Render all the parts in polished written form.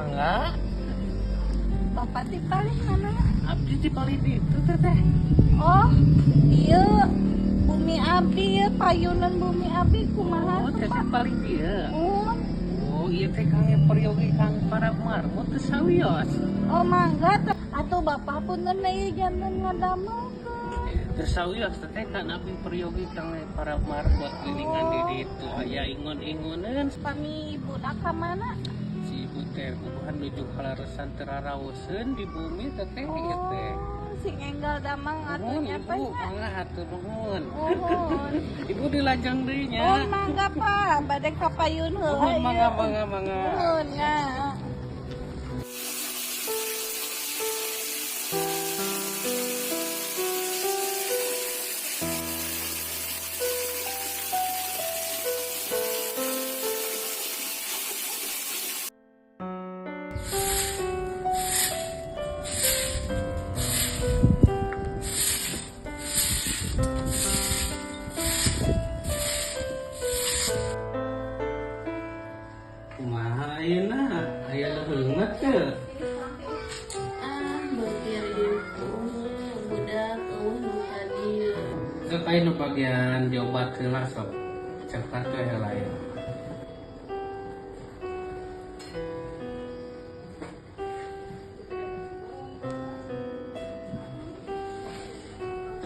Mangga. Bapak ti palih mana? Abdi ti palih ditu, Teteh. Oh, iya, bumi abdi ya, payunan bumi abdi kumaha Oh, tuh, Teteh Pak? palih dieu. Oh, Oh, ieu teh kang peryogi kang para marmut teu sawios. Oh mangga atuh Bapak punten ieu janten ngadamelkeun. Teu sawios, Teteh, kan abdi peryogi kang para marmut geuningan di ditu aya ingon-ingoneun. Pami ibuna ka mana? Si ibu teh bubuhan nuju kalaresan teu raraoseun di bumi, Teteh, ieu teh. Oh, sing enggal damang atuh Nuhun, nya, Ibu, Pak, nya. Mangga, hatur nuhun. Nuhun. Ibu dilajeng deui nya. Oh, mangga, Pak, bade ka payun heula Nuhun, mangga, ieu. mangga, mangga. Nuhun nya. Kumaha ayeuna? Aya leuheung teu? Ah, beukir itu budak euweuh nu ka dieu. Sok aya nu bagian diobat heula, sok. Coklat we heula ya.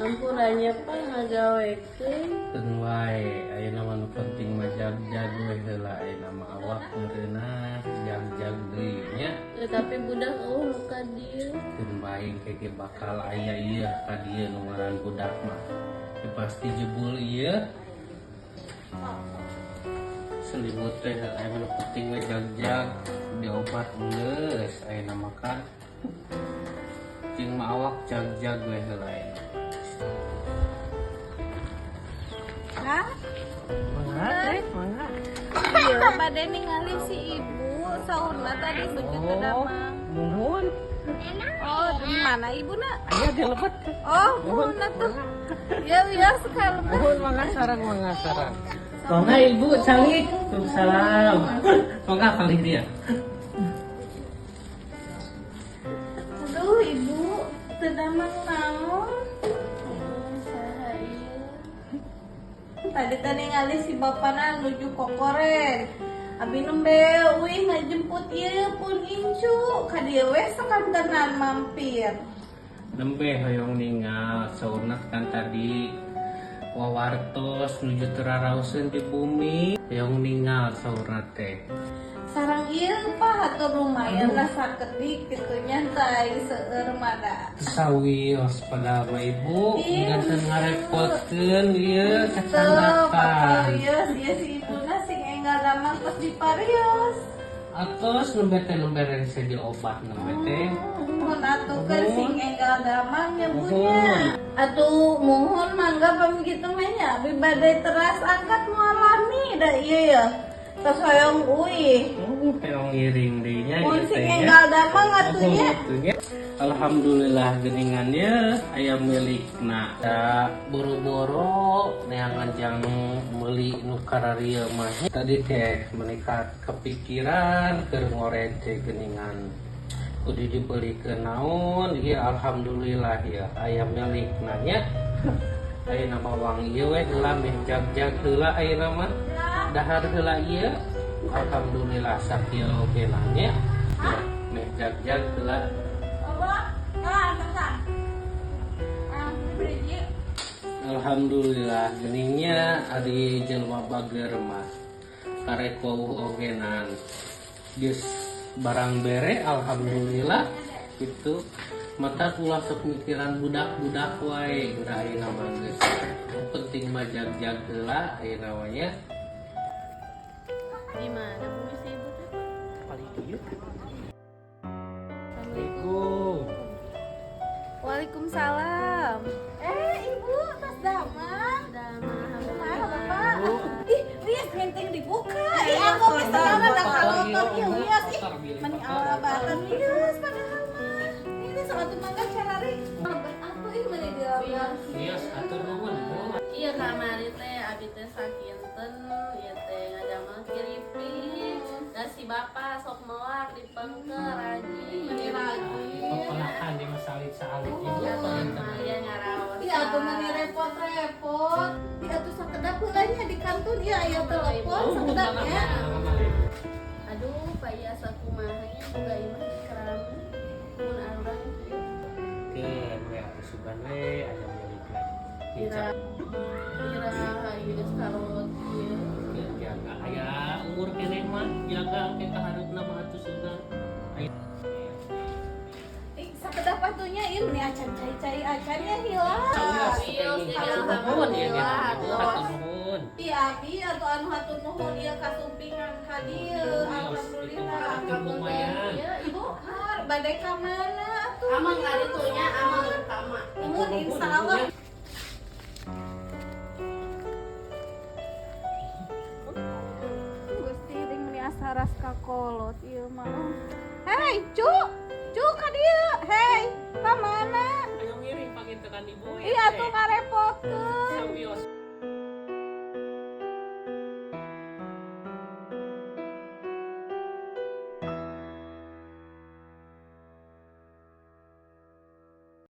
Ampura nya, Pak, ngagawekeun. Keun wae, ayeuna mah nu penting mah jag-jag we heula, ayeuna mah awak meureunah jag-jag deui nya. Eh, tapi budak euweuh nu ka dieu. Keun bae, engke bakal aya ieu ka dieu nu ngaran budak mah. Ya, pasti jebul ieu. Selimut teh aya, nu penting we jag-jag diobat geus ayeuna mah kan. Penting mah awak jag-jag we heula ayeuna. Hah? Mangga teh, mangga. Iya, bade ningali si ibu saurna tadi begitu Oh, damang. muhun. Oh, di mana ibu nak? Aya di lebet. Oh, muhun atuh. Ya, ya sekali. Muhun, mangga sareng, mangga sareng. Mangga, Ibu, calik. Salam. Mangga palih dieu. Aduh, ibu, teu damang naon? Saha ieu? Tadi tadi ningali si bapana nuju kokoren. Abi nembe uih ngajemput ieu pun incu ka dieu we sakantenan mampir. Nembe hoyong ningal saurna kan tadi wawartos nuju teu raraoseun di bumi, hoyong ningal saurna teh. Sareng ieu, Pak, hatur lumayan lah sakedik kitu nya teh seueur mada. Sawios pada mah Ibu, Iya. ganten ngarepotkeun ieu Tuh, kacandakan. Ieu ieu si ibuna sing enggal damang tos diparios. Atos nembe teh, nembe rese diobat nembe teh. Muhun atuh kan sing enggal damang nya, Bu, nya. Muhun. Atuh muhun, mangga pami kitu mah nya, abi bade teras angkat moal lami da ieu ya. Tos hoyong uih. Oh, hoyong ngiring deui nya Muhun ieu sing teh nya. enggal damang atuh nya. Atuh nya. Alhamdulillah geningannya aya milikna. Da boro-boro neangan jang meuli nu kararieu mah. Tadi teh menikat kepikiran keur ngored teh geningan. Kudu dibelikeun naon ieu, alhamdulillah ya aya milikna nya. Ayeuna mah wang ieu we heula meh jag-jag heula ayeuna mah. Dahar heula ieu. Alhamdulillah sakieu oge nya. Meh jag-jag heula. Apa? Ah, kakak. Ah, beli ieu. Alhamdulillah geningnya ari jelma bager mah karek wawuh ogenan geus barang bere, alhamdulillah itu mata ulah sok mikiran budak-budak wae geura, ayeuna mah geus Nu penting mah jag-jag heula ayeuna mah nya. Di mana bumi si ibu teh, Pak? Palih dieu. Assalamualaikum. Waalaikumsalam. Eh, ibu, tos damang. Damang. Kumaha, Bapak? Ih, wios ngenteng dibuka. Ih, aku geus tenang da kalotor ieu wios ih. Meni alabatan wios padahal mah. Ini sama tuh mangga carari. Atuh ih meni di lamar. Wios, atur nuhun. Iya, kamari teh abi teh sakinten ieu teh ngadamel kiripik. Da si bapak sok melak di pengker rajin. Meni rajin. Pepelakan di masalit saalit ibu. Ya, lumayan ngaraos. Iya atuh meni repot-repot. Iya atuh sakedap heula nya di kantun ieu aya telepon sakedap nya. Aduh, Pak Iyas kumaha nya boga imah kerami. Mun arurang kieu. Oke, we atuh sugan we aya milikna. Ira ira ieu geus karot kieu. Jaga aya umur keneh mah jaga ke kahareupna mah atuh sugan. Ih, sakedap atuh nya ieu meni acan cai-cai acannya hilang. Iya, jadi Nuhun ya alhamdulillah. hatur nuhun. Ih, abi atuh anu hatur nuhun ieu kasumpingan ka dieu. Alhamdulillah. Hatur lumayan. Iya, Ibu. Har, bade ka mana atuh? Amang karitunya, amang kama. Nuhun insyaallah. Gusti ding meni asaras ka kolot ieu mah. Hei, cu. Cu ka dieu. Hei, ka mana? Ayo ngiring pangintekan ibu. Iya atuh ngarepotkeun.